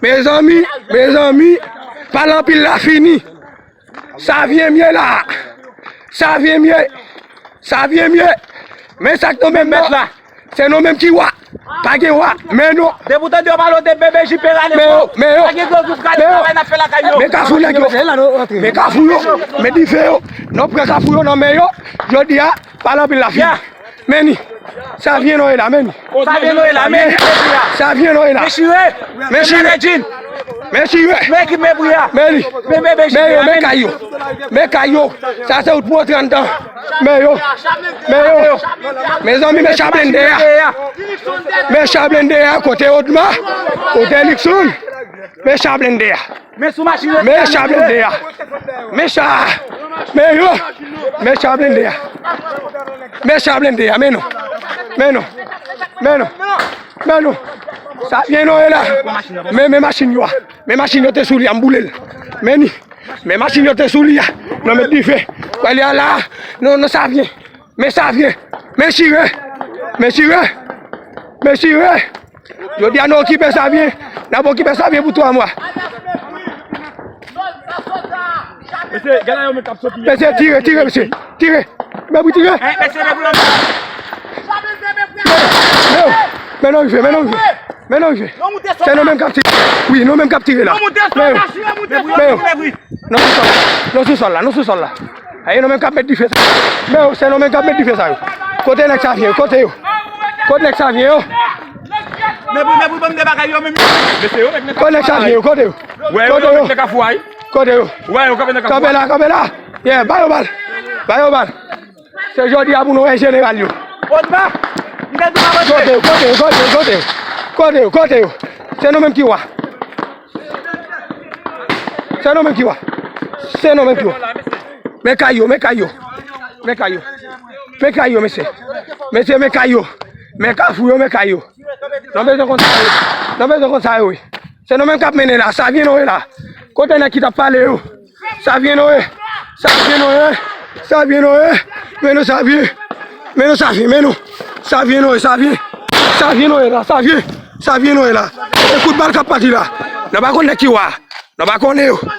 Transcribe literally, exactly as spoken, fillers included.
Mezanmi, mezanmi, pale anpil la fini. Savyen m ye la. Savyen m ye. Savyen m ye. Men sa k nou menm nan. Se nou menm ki wa. Pa gen wa. Men nou. Depi w tande yo pale w de bebe jipe rale men yo, men yo, pa gen gwo goup gade travay n ap fè lakay yo. Men kafou nèg yo. Men kafou yo. Men dife yo. Nou pran kafou yo nan men yo. Jodi a, pale anpil la fini. Men ni. Savyen nou ye la, men ni. Savyen nou ye la, men ni. Savyen nou ye la. Men chire. Men chire. Men chire. Men ki men bri a. Men li. Men bebe jipe a, men ni. Men kay yo. Men kay yo. Sa se wout pou tranntan. Men yo. Men yo. Mezanmi, men cha blende a. Men cha blende a, kote Odma. Kote Likson. Men cha blende a. Men sou machin yo. Men cha blende a. Men cha. Men yo. Men cha blende a. Men cha blende a. Men nou. Men nou. Men nou. Men nou. Savyen nou ye la. Men, men machin yo a. Men machin yo te sou li a, m boule l. Men ni. Men machin yo te sou li a. Nou met dife. Wè li a la. Nou, nou savyen. Men savyen. Men chire. Men chire. Men chire. Jodi a nou okipe savyen. N ap okipe savyen pou twa mwa. Mesye, gade yo menm k ap soti. Mesye, tire, tire, mesye. Tire. Men pou tire. Men, men nou rive, men nou rive. Men nou rive. Se nou menm k ap tire. Wi, nou menm k ap tire la. Men yo. Men yo. Nou sou sòl la, nou sou sòl la, nou sou sòl la. Aye, nou menm k ap met dife sa. Men yo, se nou menm k ap met dife sa yo. Kote nèg savyen yo? Kote yo? Kote nèg savyen yo? Men pou, men pou banm de bagay yo menm. Mesye yo, met nèg kafou a. Kote nèg savyen yo? Kote yo? Wè yo, kote yo? Met nèg kafou a. Kote yo? Wè yo, kanpe nan kafou a. Kanpe la, kanpe la. Yeah, ba yo bal. Ba yo bal. Se jodi a pou nou wè jeneral yo. Odma, m te di w avanse. Kote yo, kote yo, kote yo, kote yo? Kote yo, kote yo? Se nou menm ki wa. Se nou menm ki wa. Se nou menm ki wa. Men kay yo, men kay yo. Men kay yo. Men kay yo, mesye. Mesye, men kay yo. Men kafou yo, men kay yo. Nou bezwen konn sa yo. Nou bezwen konn sa yo, wi. Se nou menm k ap mennen la. Savyen nou ye la. Kote nèg ki t ap pale yo? Savyen nou ye. Savyen nou ye. Savyen nou ye. Men nou savyen. Men nou savyen, men nou. Savyen nou ye, savyen. Savyen nou ye la, savyen. Savyen nou ye la. Se kout bal k ap pati la. Nou pa konn nèg ki wa. Nou pa konnen yo.